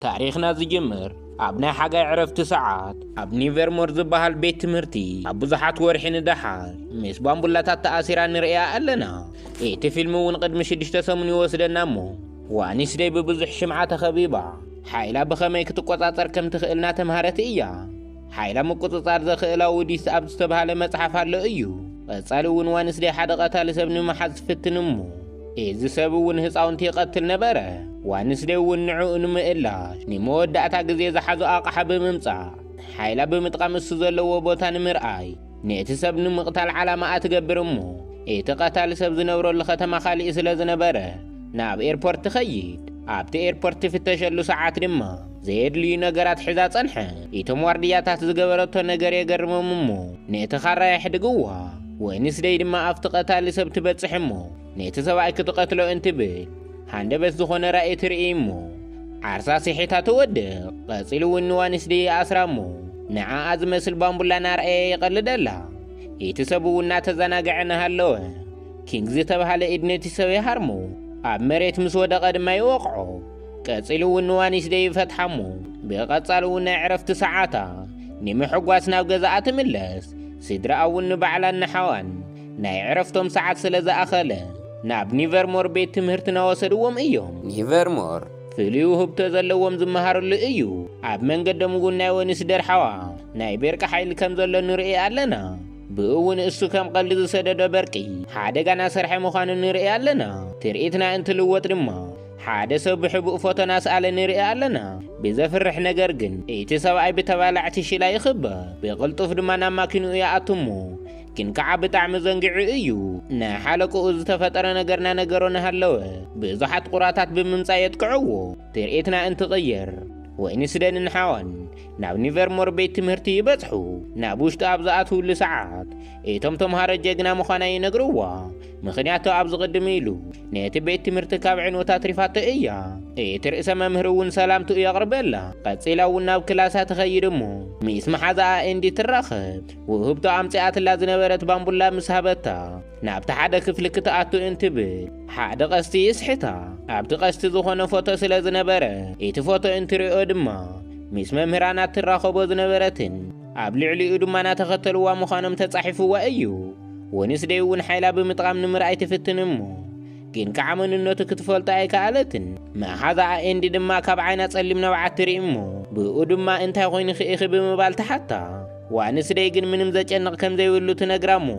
ታሪኽና ዝጅምር ኣብ ናይ ሓጋይ ዕረፍቲ ሰዓት ኣብ ኒቨርሞር ዝበሃል ቤት ትምህርቲ፣ ኣብ ብዙሓት ወርሒ ንደሓር ምስ ባምቡላታት ተኣሲራ ንርእያ ኣለና። እቲ ፊልም እውን ቅድሚ ሽዱሽተ ሰሙን ይወስደና እሞ፣ ዋንስደይ ብብዙሕ ሽምዓ ተኸቢባ ሓይላ ብኸመይ ክትቆጻጸር ከም ትኽእል እናተምሃረት እያ። ሓይላ ምቁጽጻር ዘኽእላ ውዲት ኣብ ዝተባህለ መጽሓፍ ኣሎ እዩ። ቀጻሊ እውን ዋንስደይ ሓደ ቀታሊ ሰብ ንምሓዝ ትፍትን እሞ፣ እዚ ሰብ እውን ህጻውንቲ ይቐትል ነበረ። ዋንስደይ እውን ንዕኡ ንምእላሽ ንመወዳእታ ግዜ ዝሓዞ ኣቕሓ ብምምጻእ፣ ሓይላ ብምጥቃም እሱ ዘለዎ ቦታ ንምርኣይ፣ ነቲ ሰብ ንምቕታል ዓላማ ኣትገብር እሞ፣ እቲ ቀታሊ ሰብ ዝነብረሉ ከተማ ካሊእ ስለ ዝነበረ፣ ናብ ኤርፖርት ትኸይድ። ኣብቲ ኤርፖርት ትፍተሸሉ ሰዓት ድማ ዘየድልዩ ነገራት ሒዛ ጸንሐ። እቶም ዋርድያታት ዝገበረቶ ነገር የገርሞም እሞ፣ ነቲ ካራ የሕድግዋ። ወይንስደይ ድማ ኣብቲ ቀታሊ ሰብ ትበጽሕ እሞ፣ ነቲ ሰብኣይ ክትቐትሎ እንትብል፣ ሃንደበት ዝኾነ ራእይ ትርኢ እሞ፣ ዓርሳ ስሒታ ትወድቕ። ቀጺሉ እውን ንዋንስደይ ይኣስራ እሞ፣ ንዓኣ ዝመስል ባምቡላ እናርኣየ ይቐልደላ። እቲ ሰብ እውን እናተዘናግዐ እናሃለወ፣ ኪንግ ዝተባህለ ኢድ ነቲ ሰብ ይሃርሞ፣ ኣብ መሬት ምስ ወደቐ ድማ ይወቕዖ። ቀጺሉ እውን ንዋንስደይ ይፈትሓ እሞ፣ ብቐጻሊ እውን ናይ ዕረፍቲ ሰዓታ ንምሕጓስ ናብ ገዛኣ ትምለስ። ስድራኣ እውን ንባዕላን ንሓዋን ናይ ዕረፍቶም ሰዓት ስለ ዝኣኸለ፣ ናብ ኒቨርሞር ቤት ትምህርቲ እናወሰድዎም እዮም። ኒቨርሞር ፍሉይ ውህብቶ ዘለዎም ዝመሃርሉ እዩ። ኣብ መንገዶም እውን ናይ ወንስደይ ሓዋ ናይ በርቂ ሓይሊ ከም ዘሎ ንርኢ ኣለና። ብኡ እውን እሱ ከም ቀልዲ ዝሰደዶ በርቂ ሓደጋ እናሰርሐ ምዃኑ ንርኢ ኣለና። ትርኢትና እንትልወጥ ድማ ሓደ ሰብ ብሕቡእ ፎቶ እናስኣለ ንርኢ ኣለና። ብዘፍርሕ ነገር ግን እቲ ሰብኣይ ብተባላዕቲ ሽላ ይኽበብ። ብቕልጡፍ ድማ ናብ ማኪንኡ ይኣቱ እሞ፣ ግን ከዓ ብጣዕሚ ዘንጊዑ እዩ። ንሓለቅኡ ዝተፈጠረ ነገር እናነገሮ እናሃለወ፣ ብዙሓት ቁራታት ብምምጻእ የጥቅዕዎ። ትርኢትና እንትቕየር፣ ወይንስደይን ሓዋን ናብ ኒቨርሞር ቤት ትምህርቲ ይበጽሑ። ናብ ውሽጢ ኣብ ዝኣትውሉ ሰዓት፣ እቶም ተምሃሮ ጀግና ምዃና ይነግርዋ። ምኽንያቱ ኣብዚ ቅድም ኢሉ ነቲ ቤት ትምህርቲ ካብ ዕንወት ኣትሪፋቶ እያ። እቲ ርእሰ መምህር እውን ሰላምትኡ የቕርበላ። ቀጺላ እውን ናብ ክላሳ ትኸይድ እሞ፣ ምስ መሓዛኣ ኤንዲ ትራኸብ። ውህብቶ ኣምጺኣትላ ዝነበረት ባምቡላ ምስ ሃበታ፣ ናብቲ ሓደ ክፍሊ ክትኣቱ እንትብል፣ ሓደ ቀስቲ ይስሕታ። ኣብቲ ቀስቲ ዝኾነ ፎቶ ስለ ዝነበረ፣ እቲ ፎቶ እንትሪኦ ድማ፣ ምስ መምህራና ትራኸቦ ዝነበረትን ኣብ ልዕሊኡ ድማ እናተኸተልዋ ምዃኖም ተጻሒፍዋ እዩ። ወንስደይ እውን ሓይላ ብምጥቓም ንምርኣይ ትፍትን እሞ፣ ግን ከዓ መንነቱ ክትፈልጦ ኣይከኣለትን። መሓዛኣ ኤንዲ ድማ ካብ ዓይና ጸሊም ንብዓት ትርኢ እሞ፣ ብኡ ድማ እንታይ ኮይንኺ ኢኺ ብምባል ትሓታ። ዋንስደይ ግን ምንም ዘጨንቕ ከም ዘይብሉ ትነግራ እሞ፣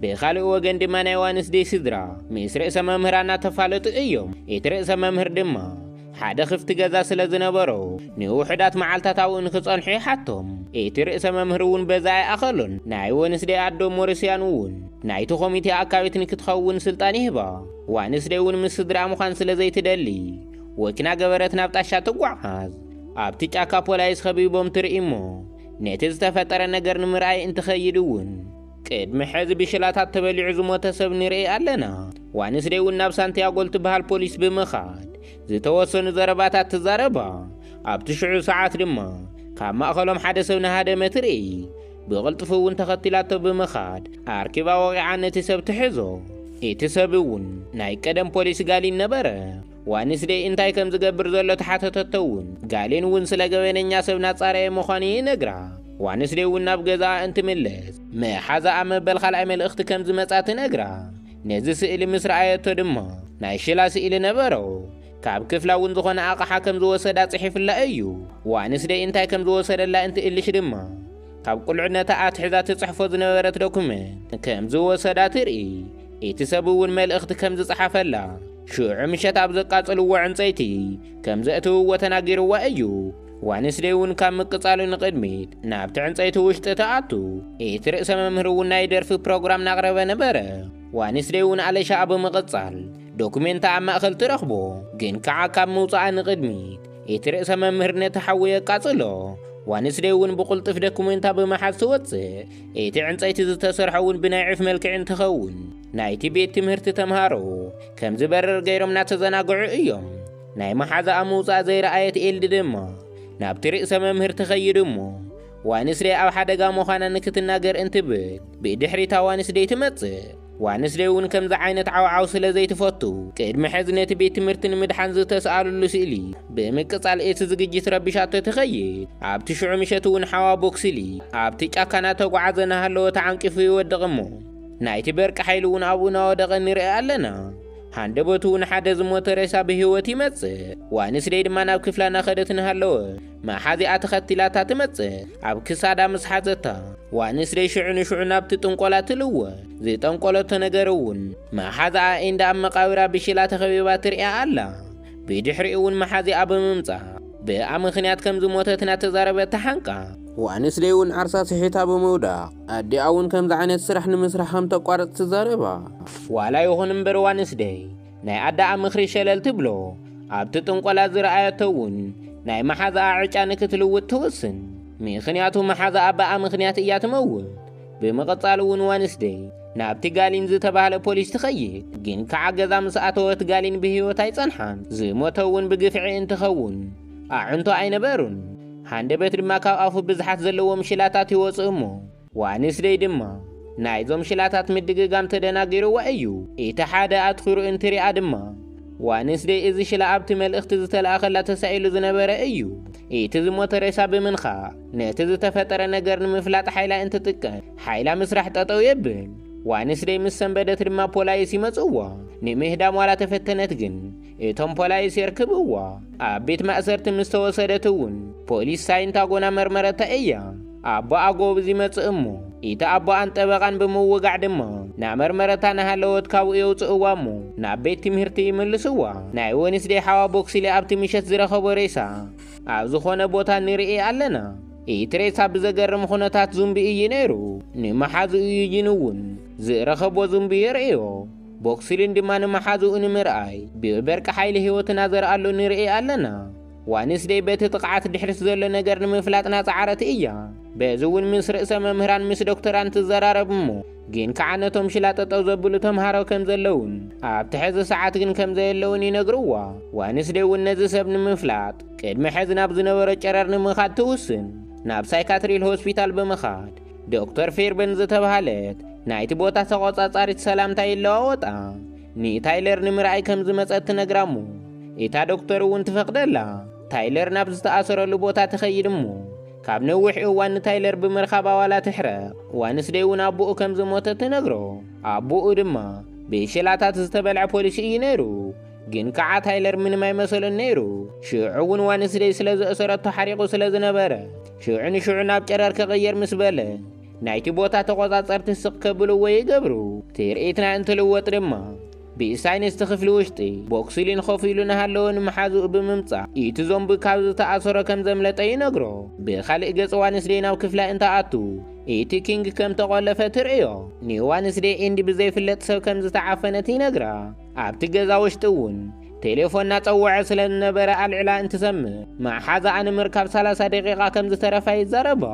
ብኻልእ ወገን ድማ ናይ ዋንስደይ ስድራ ምስ ርእሰ መምህራ እናተፋለጡ እዮም። እቲ ርእሰ መምህር ድማ ሓደ ክፍቲ ገዛ ስለ ዝነበሮ፣ ንውሑዳት መዓልታት ኣብኡ ንክጸንሑ ይሓቶም። እቲ ርእሰ መምህር እውን በዛ ኣይኣኸሎን። ናይ ወንስደይ ኣዶ ሞሪስያን እውን ናይቲ ኮሚቴ ኣካቢት ንክትኸውን ስልጣን ይህባ። ዋንስደይ እውን ምስ ስድራኣ ምዃን ስለ ዘይትደሊ፣ ወኪና ገበረት ናብ ጣሻ ትጓዓዝ። ኣብቲ ጫካ ፖላይስ ከቢቦም ትርኢ እሞ፣ ነቲ ዝተፈጠረ ነገር ንምርኣይ እንትኸይድ እውን፣ ቅድሚ ሕዚ ብሽላታት ተበሊዑ ዝሞተ ሰብ ንርኢ ኣለና። ዋንስደይ እውን ናብ ሳንቲያጎ ልትበሃል ፖሊስ ብምኻድ፣ ዝተወሰኑ ዘረባታት ትዛረባ። ኣብቲ ሽዑ ሰዓት ድማ፣ ካብ ማእኸሎም ሓደ ሰብ ንሃደመ ትርኢ። ብቕልጡፍ እውን ተኸቲላቶ ብምኻድ፣ ኣርኪባ ወቒዓ ነቲ ሰብ ትሕዞ። እቲ ሰብ እውን ናይ ቀደም ፖሊስ ጋሊን ነበረ። ዋንስደይ እንታይ ከም ዝገብር ዘሎ ተሓተተቶ እውን፣ ጋሊን እውን ስለ ገበነኛ ሰብ ናጻረየ ምዃኑ ይነግራ። ዋንስደይ እውን ናብ ገዛኣ እንትምለስ፣ መሓዛኣ መበል ካልኣይ መልእኽቲ ከም ዝመጻ ትነግራ። ነዚ ስእሊ ምስ ረኣየቶ ድማ፣ ናይ ሽላ ስእሊ ነበሮ። ካብ ክፍላ እውን ዝኾነ ኣቕሓ ከም ዝወሰዳ ጽሒፍላ እዩ። ዋንስደይ እንታይ ከም ዝወሰደላ እንትእልሽ ድማ፣ ካብ ቁልዕነታ ኣትሒዛ ትጽሕፎ ዝነበረት ዶኩመንት ከም ዝወሰዳ ትርኢ። እቲ ሰብ እውን መልእኽቲ ከም ዝጸሓፈላ፣ ሽዑ ምሸት ኣብ ዘቃጽልዎ ዕንጸይቲ ከም ዘእትውዎ ተናጊርዋ እዩ። ዋንስደይ እውን ካብ ምቅጻሉ ንቕድሚት ናብቲ ዕንጸይቲ ውሽጢ ትኣቱ። እቲ ርእሰ መምህር እውን ናይ ደርፊ ፕሮግራም ናቕረበ ነበረ። ዋንስደይ እውን ኣለሻኣ ብምቕጻል ዶኩሜንታ ኣብ ማእከል ትረኽቦ። ግን ከዓ ካብ ምውጻኣ ንቕድሚት እቲ ርእሰ መምህር ነቲ ሓዊ የቃጽሎ። ዋንስደይ እውን ብቕልጡፍ ዶኩሜንታ ብምሓዝ ትወጽእ። እቲ ዕንጸይቲ ዝተሰርሐ እውን ብናይ ዒፍ መልክዕ እንትኸውን፣ ናይቲ ቤት ትምህርቲ ተምሃሮ ከም ዝበርር ገይሮም እናተዘናግዑ እዮም። ናይ መሓዛኣ ምውጻእ ዘይረኣየት ኤልዲ ድማ ናብቲ ርእሰ መምህር ትኸይድ እሞ፣ ዋንስደይ ኣብ ሓደጋ ምዃና ንክትናገር እንትብል፣ ብድሕሪታ ዋንስደይ ትመጽእ። ዋንስደይ እውን ከምዚ ዓይነት ዓውዓው ስለ ዘይትፈቱ፣ ቅድሚ ሕዚ ነቲ ቤት ትምህርቲ ንምድሓን ዝተስኣሉሉ ስእሊ ብምቅጻል እቲ ዝግጅት ረቢሻቶ ትኸይድ። ኣብቲ ሽዑ ምሸት እውን ሓዋ ቦክሲሊ ኣብቲ ጫካ እናተጓዓዘ እናሃለወ ተዓንቂፉ ይወድቕ እሞ፣ ናይቲ በርቂ ሓይሊ እውን ኣብኡ እናወደቐ ንርኢ ኣለና። ሃንደበቱ እውን ሓደ ዝሞተ ሬሳ ብህይወት ይመጽእ። ዋንስደይ ድማ ናብ ክፍላ እናኸደት እናሃለወ፣ መሓዚኣ ተኸቲላታ ትመጽእ። ኣብ ክሳዳ ምስ ሓዘታ፣ ዋንስደይ ሽዑ ንሽዑ ናብቲ ጥንቆላ ትልወጥ። ዝጠንቆለቶ ነገር እውን፣ መሓዛኣ ኤንዳ ኣብ መቓብራ ብሽላ ተኸቢባ ትርእያ ኣላ። ብድሕሪኡ እውን መሓዚኣ ብምምጻእ፣ ብኣ ምኽንያት ከም ዝሞተት እናተዛረበት ተሓንቃ። ዋንስደይ እውን ዓርሳ ስሒታ ብምውዳቕ፣ ኣዲኣ እውን ከምዚ ዓይነት ስራሕ ንምስራሕ ከም ተቋርጽ ትዛረባ። ዋላ ይኹን እምበር ዋንስደይ ናይ ኣደኣ ምኽሪ ሸለል ትብሎ። ኣብቲ ጥንቆላ ዝረኣየቶ እውን ናይ መሓዛኣ ዕጫ ንክትልውጥ ትውስን። ምኽንያቱ መሓዛኣ ብኣ ምኽንያት እያ ትመውት። ብምቕጻል እውን ዋንስደይ ናብቲ ጋሊን ዝተባህለ ፖሊስ ትኸይድ። ግን ከዓ ገዛ ምስ ኣተወት ጋሊን ብህይወት ኣይጸንሓን። ዝሞተ እውን ብግፍዒ እንትኸውን ኣዕንቶ ኣይነበሩን። ሃንደበት ድማ ካብ ኣፉ ብዝሓት ዘለዎም ሽላታት ይወጽእ እሞ፣ ዋንስደይ ድማ ናይዞም ሽላታት ምድግጋም ተደናጊርዋ እዩ። እቲ ሓደ ኣትኹሩ እንትሪኣ ድማ፣ ዋንስደይ እዚ ሽላ ኣብቲ መልእኽቲ ዝተለኣኸላ ተሳኢሉ ዝነበረ እዩ። እቲ ዝሞተ ሬሳ ብምንኻእ፣ ነቲ ዝተፈጠረ ነገር ንምፍላጥ ሓይላ እንትጥቀም፣ ሓይላ ምስራሕ ጠጠው የብል። ዋንስደይ ምስ ሰንበደት ድማ ፖላይስ ይመጽእዋ። ንምህዳም ዋላ ተፈተነት፣ ግን እቶም ፖላይስ የርክብዋ። ኣብ ቤት ማእሰርቲ ምስ ተወሰደት እውን፣ ፖሊስ ሳይንታጎና መርመረታ እያ። ኣቦኣ ጎብዝ ይመጽእ እሞ፣ እቲ ኣቦኣን ጠበቓን ብምውጋዕ ድማ፣ ናብ መርመረታ እናሃለወት ካብኡ የውጽእዋ እሞ፣ ናብ ቤት ትምህርቲ ይምልስዋ። ናይ ወንስደይ ሓዋ ቦክሲሊ ኣብቲ ምሸት ዝረኸቦ ሬሳ፣ ኣብ ዝኾነ ቦታ ንርኢ ኣለና። እቲ ሬሳ ብዘገርም ኩነታት ዙምቢ እዩ ነይሩ። ንመሓዝኡ ዩጂን እውን ዝረኸቦ ዙምቢ የርእዮ። ቦክሲሊን ድማ ንመሓዝኡ ንምርኣይ ብበርቂ ሓይሊ ህይወትና ዘርኣሉ ንርኢ ኣለና። ዋንስደይ በቲ ጥቕዓት ድሕሪት ዘሎ ነገር ንምፍላጥ ናጻዓረት እያ። በዚ እውን ምስ ርእሰ መምህራን ምስ ዶክተራን ትዘራረብ እሞ፣ ግን ከዓ ነቶም ሽላ ጠጠው ዘብሉ ተምሃሮ ከም ዘለውን ኣብቲ ሕዚ ሰዓት ግን ከም ዘየለውን ይነግርዋ። ዋንስደይ እውን ነዚ ሰብ ንምፍላጥ ቅድሚ ሕዚ ናብ ዝነበሮ ጨረር ንምኻድ ትውስን። ናብ ሳይካትሪል ሆስፒታል ብምኻድ ዶክተር ፌርበን ዝተባህለት ናይቲ ቦታ ተቖጻጻሪት ሰላምታ ይለዋወጣ። ንታይለር ንምርኣይ ከም ዝመጸት ትነግራ እሞ፣ እታ ዶክተር እውን ትፈቕደላ። ታይለር ናብ ዝተኣሰረሉ ቦታ ትኸይድ እሞ፣ ካብ ነዊሕ እዋን ንታይለር ብምርኻባ ዋላ ትሕረቕ። ዋንስደይ እውን ኣቦኡ ከም ዝሞተ ትነግሮ። ኣቦኡ ድማ ብሽላታት ዝተበልዐ ፖሊሲ እዩ ነይሩ። ግን ከዓ ታይለር ምንም ኣይመሰሎን ነይሩ። ሽዑ እውን ዋንስደይ ስለ ዘእሰረቶ ሓሪቑ ስለ ዝነበረ፣ ሽዑ ንሽዑ ናብ ጨረር ክቕየር ምስ በለ፣ ናይቲ ቦታ ተቖጻጸርቲ ስቕ ከብልዎ ይገብሩ። ትርኢትና እንትልወጥ ድማ፣ ብሳይንስ እቲ ክፍሊ ውሽጢ ቦክሲሊን ኮፍ ኢሉ እናሃለወ ንመሓዝኡ ብምምጻእ፣ እቲ ዞምቢ ካብ ዝተኣሰሮ ከም ዘምለጠ ይነግሮ። ብኻልእ ገጽ ዋንስደይ ናብ ክፍላ እንትኣቱ፣ እቲ ኪንግ ከም ተቖለፈ ትርእዮ። ንዋንስደይ ኤንዲ ብዘይፍለጥ ሰብ ከም ዝተዓፈነት ይነግራ። ኣብቲ ገዛ ውሽጢ እውን ቴሌፎን እናጸወዐ ስለ ዝነበረ ኣልዕላ እንትሰምዕ፣ መሓዛኣ ንምርካብ ሰላሳ ደቂቓ ከም ዝተረፋ ይዛረባ።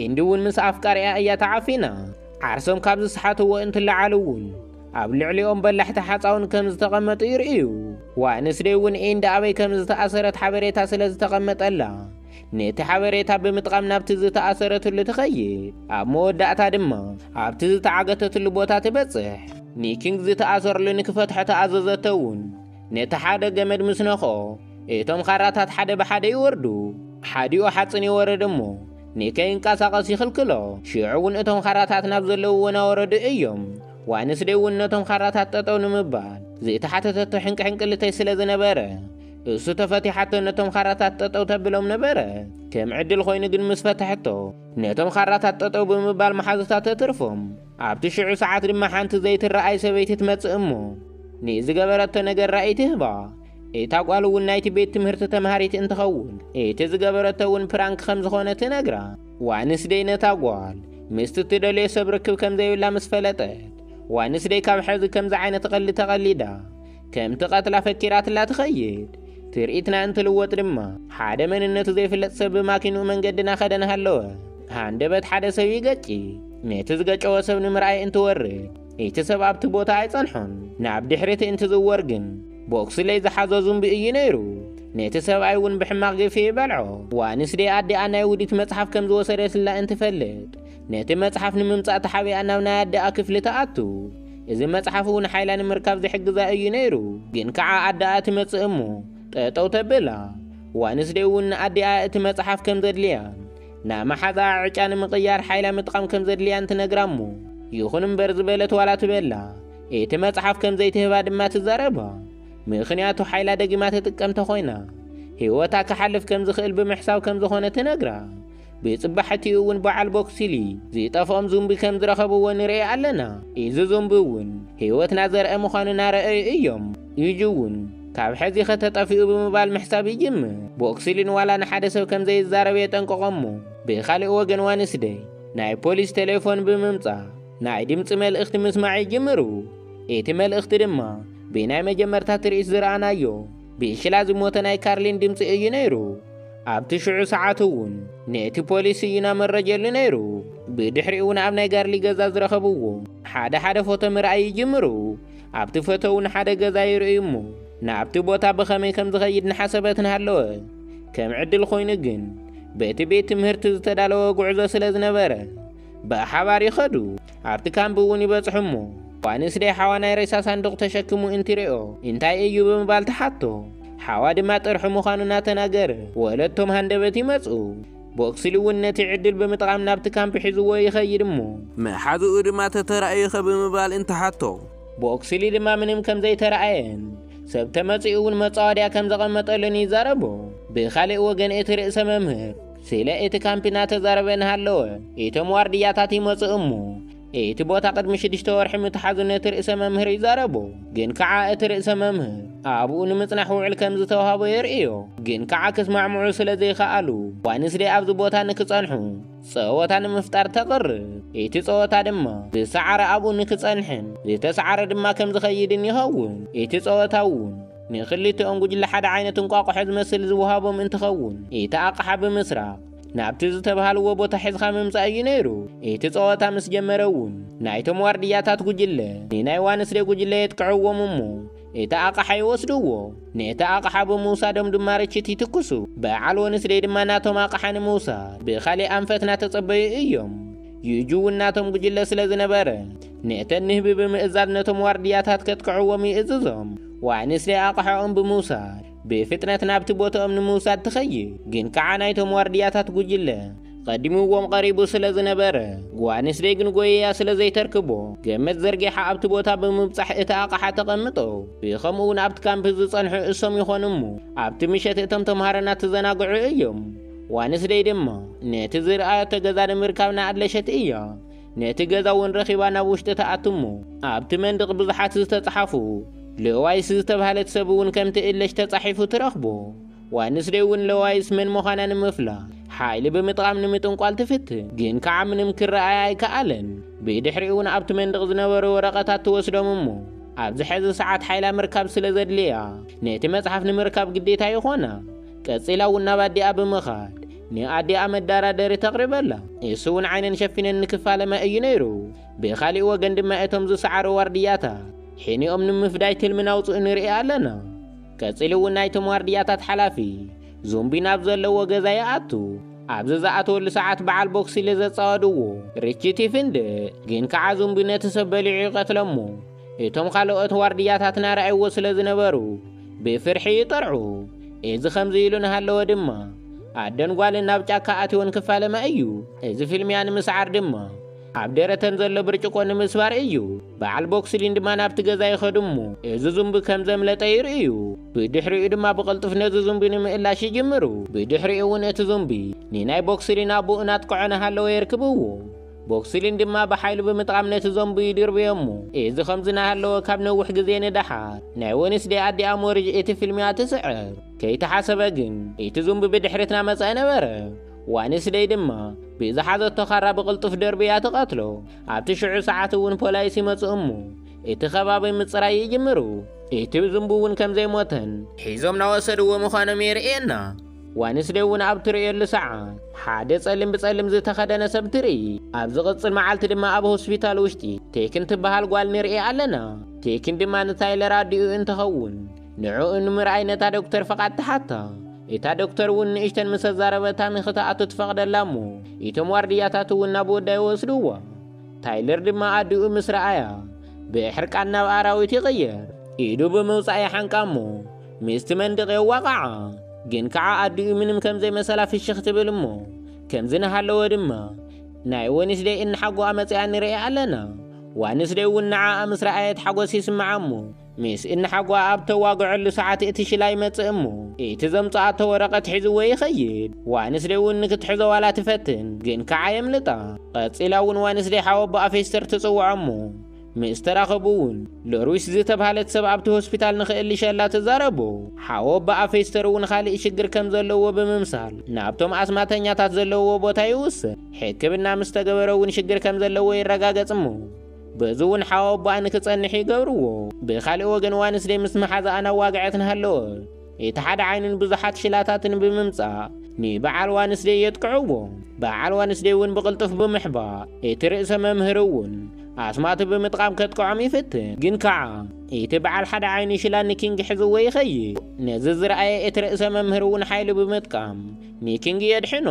ኤንዲ እውን ምስ ኣፍቃሪኣ እያ ተዓፊና። ዓርሶም ካብ ዝሰሓትዎ እንትለዓሉ እውን ኣብ ልዕሊኦም በላሕቲ ሓጻውን ከም ዝተቐመጡ ይርእዩ። ዋንስደይ እውን ኤንዲ ኣበይ ከም ዝተኣሰረት ሓበሬታ ስለ ዝተቐመጠላ፣ ነቲ ሓበሬታ ብምጥቃም ናብቲ ዝተኣሰረትሉ ትኸይድ። ኣብ መወዳእታ ድማ ኣብቲ ዝተዓገተትሉ ቦታ ትበጽሕ። ንኪንግ ዝተኣሰረሉ ንክፈትሖ ተኣዘዘቶ እውን፣ ነቲ ሓደ ገመድ ምስ ነኽኦ፣ እቶም ኻራታት ሓደ ብሓደ ይወርዱ። ሓዲኡ ሓጽን ይወርድ እሞ፣ ንከይንቀሳቐስ ይኽልክሎ። ሽዑ እውን እቶም ኻራታት ናብ ዘለውዎ እናወረዱ እዮም። ዋንስደይ እውን ነቶም ኻራታት ጠጠው ንምባል ዝተሓተተቶ ሕንቅሕንቅልተይ ስለ ዝነበረ፣ እሱ ተፈቲሓቶ ነቶም ኻራታት ጠጠው ተብሎም ነበረ። ከም ዕድል ኮይኑ ግን ምስ ፈተሐቶ፣ ነቶም ኻራታት ጠጠው ብምባል መሓዙታ ተትርፎም። ኣብቲ ሽዑ ሰዓት ድማ ሓንቲ ዘይትረኣይ ሰበይቲ ትመጽእ እሞ፣ ንዝገበረቶ ነገር ራእይ ትህባ። እታ ጓል እውን ናይቲ ቤት ትምህርቲ ተምሃሪት እንትኸውን፣ እቲ ዝገበረቶ እውን ፕራንክ ከም ዝኾነ ትነግራ። ዋንስደይ ነታ ጓል ምስቲ ትደልዮ ሰብ ርክብ ከም ዘይብላ ምስ ፈለጠት፣ ዋንስደይ ካብ ሕዚ ከምዚ ዓይነት ቐልዲ ተቐሊዳ፣ ከም ትቐትላ ፈኪራትላ ትኸይድ። ትርኢትና እንትልወጥ ድማ፣ ሓደ መንነቱ ዘይፍለጥ ሰብ ብማኪንኡ መንገዲ እናኸደ እናሃለወ፣ ሃንደበት ሓደ ሰብ ይገጭ። ነቲ ዝገጨዎ ሰብ ንምርኣይ እንትወርድ፣ እቲ ሰብ ኣብቲ ቦታ ኣይጸንሖን። ናብ ድሕሪት እንትዝወር ግን፣ ቦክስለይ ዝሓዞ ዙምቢ እዩ ነይሩ። ነቲ ሰብኣይ እውን ብሕማቕ ግፊ ይበልዖ። ዋንስደይ ኣዲኣ ናይ ውዲት መጽሓፍ ከም ዝወሰደትላ እንትፈልጥ፣ ነቲ መጽሓፍ ንምምጻእ ተሓቢኣ ናብ ናይ ኣዲኣ ክፍሊ ትኣቱ። እዚ መጽሓፍ እውን ሓይላ ንምርካብ ዝሕግዛ እዩ ነይሩ። ግን ከዓ ኣደኣ ትመጽእ እሞ ጠጠው ተብላ። ዋንስደይ እውን ንኣዲኣ እቲ መጽሓፍ ከም ዘድልያን ናብ መሓዛኣ ዕጫ ንምቕያር ሓይላ ምጥቃም ከም ዘድልያን ትነግራ እሞ፣ ይኹን እምበር ዝበለት ዋላ ትበላ፣ እቲ መጽሓፍ ከም ዘይትህባ ድማ ትዛረባ። ምኽንያቱ ሓይላ ደጊማ ትጥቀም ተኾይና ህይወታ ክሓልፍ ከም ዝኽእል ብምሕሳብ ከም ዝኾነ ትነግራ። ብጽባሕቲኡ እውን በዓል ቦክሲሊ ዝጠፍኦም ዙምቢ ከም ዝረኸብዎ ንርኢ ኣለና። እዚ ዙምቢ እውን ህይወትና ዘርአ ምዃኑ እናረኣዩ እዮም። ዩጂ እውን ካብ ሕዚ ከተጠፊኡ ብምባል ምሕሳብ ይጅምር። ቦክሲሊን ዋላ ንሓደ ሰብ ከም ዘይዛረብ የጠንቅቖ እሞ፣ ብኻልእ ወገን ዋንስደይ ናይ ፖሊስ ቴሌፎን ብምምጻእ ናይ ድምጺ መልእኽቲ ምስማዕ ይጅምሩ። እቲ መልእኽቲ ድማ ብናይ መጀመርታ ትርኢት ዝረኣናዮ ብሽላ ዝሞተ ናይ ካርሊን ድምጺ እዩ ነይሩ። ኣብቲ ሽዑ ሰዓት እውን ነቲ ፖሊስ እዩ እናመረጀሉ ነይሩ። ብድሕሪኡ እውን ኣብ ናይ ጋርሊ ገዛ ዝረኸብዎ ሓደ ሓደ ፎቶ ምርኣይ ይጅምሩ። ኣብቲ ፎቶ እውን ሓደ ገዛ ይርእዩ እሞ ናብቲ ቦታ ብኸመይ ከም ዝኸይድ እናሓሰበት እናሃለወ፣ ከም ዕድል ኮይኑ ግን በቲ ቤት ትምህርቲ ዝተዳለወ ጉዕዞ ስለ ዝነበረ ብሓባር ይኸዱ። ኣብቲ ካምፕ እውን ይበጽሑ እሞ ዋንስደይ ሓዋ ናይ ሬሳ ሳንዱቕ ተሸክሙ እንትሪኦ እንታይ እዩ ብምባል ትሓቶ። ሓዋ ድማ ጥርሑ ምዃኑ እናተናገረ ወለቶም ሃንደበት ይመጽኡ። ቦክስሊ እውን ነቲ ዕድል ብምጥቓም ናብቲ ካምፕ ሒዝዎ ይኸይድ እሞ መሓዝኡ ድማ ተተራእዩኸ ብምባል እንትሓቶ፣ ቦክስሊ ድማ ምንም ከም ዘይተረኣየን ሰብ ተመጺኡ እውን መጻወድያ ከም ዘቐመጠሉን ይዛረቦ። ብኻልእ ወገን እቲ ርእሰ መምህር ስለ እቲ ካምፕ እናተዛረበ እናሃለወ እቶም ዋርድያታት ይመጹ እሞ እቲ ቦታ ቅድሚ ሽዱሽተ ወርሒ ምትሓዙ ነቲ ርእሰ መምህር ይዛረቦ። ግን ከዓ እቲ ርእሰ መምህር ኣብኡ ንምጽናሕ ውዕል ከም ዝተዋሃቦ የርእዮ። ግን ከዓ ክስማዕምዑ ስለ ዘይከኣሉ ዋንስደይ ኣብዚ ቦታ ንክጸንሑ ጸወታ ንምፍጣር ተቕርብ። እቲ ጸወታ ድማ ብሰዓረ ኣብኡ ንክጸንሕን ዝተሰዓረ ድማ ከም ዝኸይድን ይኸውን። እቲ ጸወታ እውን ንክልቲኦም ጉጅለ ሓደ ዓይነት እንቋቑሖ ዝመስል ዝወሃቦም እንትኸውን፣ እቲ ኣቕሓ ብምስራቕ ናብቲ ዝተባሃልዎ ቦታ ሒዝካ ምምጻእ እዩ ነይሩ። እቲ ጸወታ ምስ ጀመረ እውን ናይቶም ዋርድያታት ጉጅለ ንናይ ዋንስደይ ጉጅለ የጥቅዕዎም እሞ እቲ ኣቕሓ ይወስድዎ። ነቲ ኣቕሓ ብምውሳዶም ድማ ርችት ይትኩሱ። በዓል ወንስደይ ድማ ናቶም ኣቕሓ ንምውሳድ ብኻልእ ኣንፈት እናተጸበዩ እዮም። ዩጂ እውን ናቶም ጉጅለ ስለ ዝነበረ ነተን ንህቢ ብምእዛዝ ነቶም ዋርድያታት ከጥቅዕዎም ይእዝዞም። ዋንስደይ ኣቕሓኦም ብምውሳድ ብፍጥነት ናብቲ ቦታኦም ንምውሳድ ትኸይድ። ግን ከዓ ናይቶም ዋርድያታት ጉጅለ ቀዲምዎም ቀሪቡ ስለ ዝነበረ፣ ጓንስደይ ግን ጎየያ ስለ ዘይተርክቦ፣ ገመድ ዘርጊሓ ኣብቲ ቦታ ብምብጻሕ እቲ ኣቕሓ ተቐምጦ። ብኸምኡ እውን ኣብቲ ካምፕ ዝጸንሑ እሶም ይኾኑ እሞ፣ ኣብቲ ምሸት እቶም ተምሃሮ እናተዘናግዑ እዮም። ዋንስደይ ድማ ነቲ ዝረኣየቶ ገዛ ንምርካብ እናኣድለሸት እያ። ነቲ ገዛ እውን ረኺባ ናብ ውሽጢ ትኣቱ እሞ፣ ኣብቲ መንደቕ ብዙሓት ዝተጻሓፉ ሎዋይስ ዝተባህለት ሰብ እውን ከም ትእለሽ ተጻሒፉ ትረኽቦ። ዋንስደይ እውን ሎዋይስ መን ምዃና ንምፍላጥ ሓይሊ ብምጥቓም ንምጥንቋል ትፍትን፣ ግን ከዓ ምንም ክረኣያ ኣይከኣለን። ብድሕሪኡ እውን ኣብቲ መንደቕ ዝነበሩ ወረቐታት ትወስዶም እሞ ኣብዚ ሕዚ ሰዓት ሓይላ ምርካብ ስለ ዘድልያ ነቲ መጽሓፍ ንምርካብ ግዴታ ይኾና። ቀጺላ እውን ናብ ኣዲኣ ብምኻድ ንኣዲኣ መዳራደሪ ተቕርበላ። እሱ እውን ዓይነን ሸፊነን ንክፋለማ እዩ ነይሩ። ብኻሊእ ወገን ድማ እቶም ዝሰዓሩ ዋርድያታት ሕኒኦም ንምፍዳይ ትልሚ ናውፅኡ ንርኢ ኣለና። ቀጺሉ እውን ናይቶም ዋርድያታት ሓላፊ ዙምቢ ናብ ዘለዎ ገዛ ይኣቱ። ኣብዚ ዝኣተወሉ ሰዓት በዓል ቦክሲሊ ዘጻወድዎ ርችት ይፍንድእ፣ ግን ከዓ ዙምቢ ነቲ ሰብ በሊዑ ይቐትለሞ። እቶም ካልኦት ዋርድያታት ናረኣይዎ ስለ ዝነበሩ ብፍርሒ ይጠርዑ። እዚ ከምዚ ኢሉ እናሃለወ ድማ ኣደን ጓልን ናብ ጫካ ኣትወን ክፋለማ እዩ። እዚ ፊልምያ ንምስዓር ድማ ኣብ ደረተን ዘሎ ብርጭቆ ንምስባር እዩ። በዓል ቦክስሊን ድማ ናብቲ ገዛ ይኸዱ እሞ እዚ ዙምቢ ከም ዘምለጠ ይርእዩ። ብድሕሪኡ ድማ ብቕልጡፍ ነዚ ዙምቢ ንምእላሽ ይጅምሩ። ብድሕሪኡ እውን እቲ ዙምቢ ንናይ ቦክስሊን ኣቦኡ እናጥቅዖ እናሃለወ የርክብዎ። ቦክስሊን ድማ ብሓይሉ ብምጥቓም ነቲ ዞምቢ ይድርብዮ እሞ እዚ ከምዚ እናሃለወ ካብ ነዊሕ ግዜ ንደሓር ናይ ወንስደይ ኣዲኣ ሞሪጅ እቲ ፊልምያ ትስዕር። ከይተሓሰበ ግን እቲ ዙምቢ ብድሕሪት እናመጸ ነበረ። ዋንስደይ ድማ ብዝሓዘቶ ካራ ብቕልጡፍ ደርብያ ትቐትሎ። ኣብቲ ሽዑ ሰዓት እውን ፖላይስ ይመጽኡ እሞ እቲ ከባቢ ምጽራይ ይጅምሩ። እቲ ዙምቢ እውን ከም ዘይሞተን ሒዞም ናወሰድዎ ምዃኖም የርእየና። ዋንስደይ እውን ኣብ ትርእየሉ ሰዓት ሓደ ጸሊም ብጸሊም ዝተኸደነ ሰብ ትርኢ። ኣብ ዝቕጽል መዓልቲ ድማ ኣብ ሆስፒታል ውሽጢ ቴክን ትበሃል ጓል ንርኢ ኣለና። ቴክን ድማ ንታይለር ኣዲኡ እንትኸውን ንዕኡ ንምርኣይ ነታ ዶክተር ፍቓድ ትሓታ። እታ ዶክተር እውን ንእሽተን ምስ ኣዛረበታ ንኽትኣቱ ትፈቕደላ እሞ እቶም ዋርድያታት እውን ናብ ወዳ ይወስድዋ። ታይለር ድማ ኣዲኡ ምስ ረኣያ ብሕርቃን ናብ ኣራዊት ይቕየር። ኢዱ ብምውጻእ ይሓንቃ እሞ ምስቲ መንድቕ የዋቕዓ። ግን ከዓ ኣዲኡ ምንም ከም ዘይመሰላ ፍሽኽ ትብል እሞ ከምዚ እናሃለወ ድማ ናይ ወንስደይ እንሓጎኣ መጺኣ ንርኢ ኣለና። ዋንስደይ እውን ንዓኣ ምስ ረኣየት ሓጎስ ይስምዓ እሞ ምስ እንሓጎኣ ኣብ ተዋግዐሉ ሰዓት እቲ ሽላ ይመጽእ እሞ እቲ ዘምጽኣቶ ወረቐት ሒዝዎ ይኸይድ። ዋንስደይ እውን ንክትሕዞ ዋላ ትፈትን፣ ግን ከዓ የምልጣ። ቀጺላ እውን ዋንስደይ ሓወቦኣ ፌስተር ትጽውዖ እሞ ምስ ተራኸቡ እውን ሎሪስ ዝተብሃለት ሰብ ኣብቲ ሆስፒታል ንኽእልሸላ ትዛረቦ። ሓወቦኣ ፌስተር እውን ካልእ ሽግር ከም ዘለዎ ብምምሳል ናብቶም ኣስማተኛታት ዘለዎ ቦታ ይውሰድ። ሕክምና ምስ ተገበረ እውን ሽግር ከም ዘለዎ ይረጋገጽ እሞ በዚ እውን ሓወቦኣ ንክጸንሕ ይገብርዎ። ብኻልእ ወገን ዋንስደይ ምስ መሓዛኣ እናዋግዐት እናሃለወት እቲ ሓደ ዓይንን ብዙሓት ሽላታትን ብምምጻእ ንበዓል ዋንስደይ የጥቅዕዎ። በዓል ዋንስደይ እውን ብቕልጡፍ ብምሕባእ እቲ ርእሰ መምህር እውን ኣስማቱ ብምጥቃም ከጥቅዖም ይፍትን። ግን ከዓ እቲ በዓል ሓደ ዓይኒ ሽላ ንኪንግ ሒዝዎ ይኸይድ። ነዚ ዝረኣየ እቲ ርእሰ መምህር እውን ሓይሉ ብምጥቃም ንኪንግ የድሕኖ።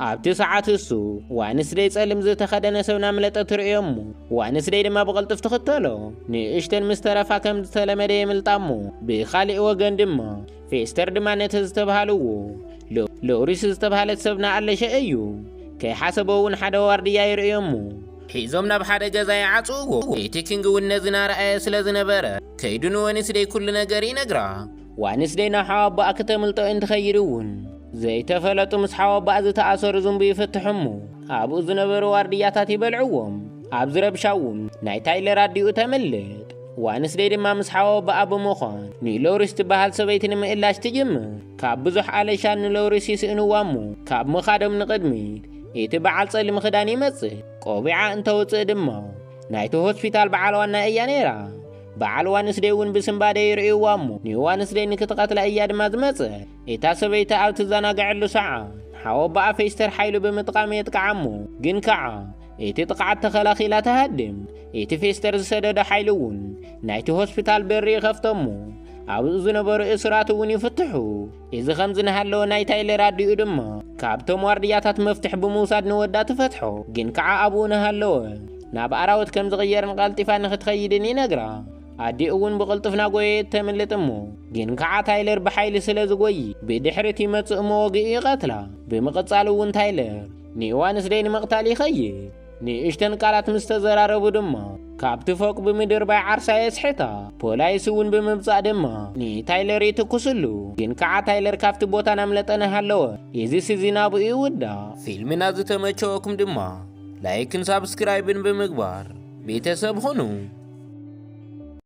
ኣብቲ ሰዓት እሱ ዋንስደይ ጸሊም ዝተኸደነ ሰብ ናምለጠ ትርእዮ እሞ ዋንስደይ ድማ ብቕልጡፍ ትኽተሎ። ንእሽተን ምስ ተረፋ ከም ዝተለመደ የምልጣ እሞ ብኻሊእ ወገን ድማ ፌስተር ድማ ነቲ ዝተብሃልዎ ሎ- ሎሪስ ዝተብሃለት ሰብ ንኣለሸ እዩ። ከይሓሰቦ እውን ሓደ ዋርድያ ይርእዮ እሞ ሒዞም ናብ ሓደ ገዛ ይዓጽውዎ። እቲ ኪንግ እውን ነዚ ናረኣየ ስለ ዝነበረ ከይዱ ንወንስደይ ኩሉ ነገር ይነግራ። ዋንስደይ ናብ ሓወቦኣ ክተምልጦ እንትኸይድ እውን ዘይተፈለጡ ምስ ሓወቦኣ ዝተኣሰሩ ዝንቡ ይፍትሑ እሞ ኣብኡ ዝነበሩ ዋርድያታት ይበልዕዎም። ኣብዚ ረብሻ እውን ናይ ታይለር ኣዲኡ ተምልጥ። ዋንስደይ ድማ ምስ ሓወቦኣ ብምዃን ንሎሪስ ትበሃል ሰበይቲ ንምእላሽ ትጅምር። ካብ ብዙሕ ኣለሻን ንሎሪስ ይስእንዋ እሞ ካብ ምኻዶም ንቕድሚት እቲ በዓል ጸሊም ክዳን ይመጽእ። ቆቢዓ እንተውጽእ ድማ ናይቲ ሆስፒታል በዓል ዋና እያ ነይራ። በዓል ዋንስደይ እውን ብስንባደ ይርእይዋ እሞ ንዋንስደይ ንክትቐትላ እያ ድማ ዝመጽእ። እታ ሰበይቲ ኣብ ትዘናግዐሉ ሰዓት ሓወቦኣ ፌስተር ሓይሉ ብምጥቃም የጥቅዓ እሞ ግን ከዓ እቲ ጥቕዓት ተኸላኺላ ትሃድም። እቲ ፌስተር ዝሰደዶ ሓይሊ እውን ናይቲ ሆስፒታል በሪ ይኸፍቶ እሞ ኣብኡ ዝነበሩ እሱራት እውን ይፍትሑ። እዚ ከምዚ እናሃለወ ናይ ታይለር ኣዲኡ ድማ ካብቶም ዋርድያታት መፍትሕ ብምውሳድ ንወዳ ትፈትሖ። ግን ከዓ ኣብኡ እናሃለወ ናብ ኣራዊት ከም ዝቕየርን ቀልጢፋ ንኽትኸይድን ይነግራ። ኣዲኡ እውን ብቕልጡፍ ናጎየት ተምልጥ እሞ ግን ከዓ ታይለር ብሓይሊ ስለ ዝጎይ ብድሕሪት ይመጽእ እሞ ወግኡ ይቐትላ። ብምቕጻል እውን ታይለር ንዋንስደይ ንምቕታል ይኸይድ። ንእሽተን ቃላት ምስ ተዘራረቡ ድማ ካብቲ ፎቅ ብምድርባይ ዓርሳ የስሕታ። ፖላይስ እውን ብምምጻእ ድማ ንታይለር ይትኩስሉ። ግን ከዓ ታይለር ካብቲ ቦታ ናምለጠ እናሃለወ እዚ ሲዝን ኣብኡ ይውዳእ። ፊልምና ዝተመቸወኩም ድማ ላይክን ሳብስክራይብን ብምግባር ቤተሰብ ኹኑ።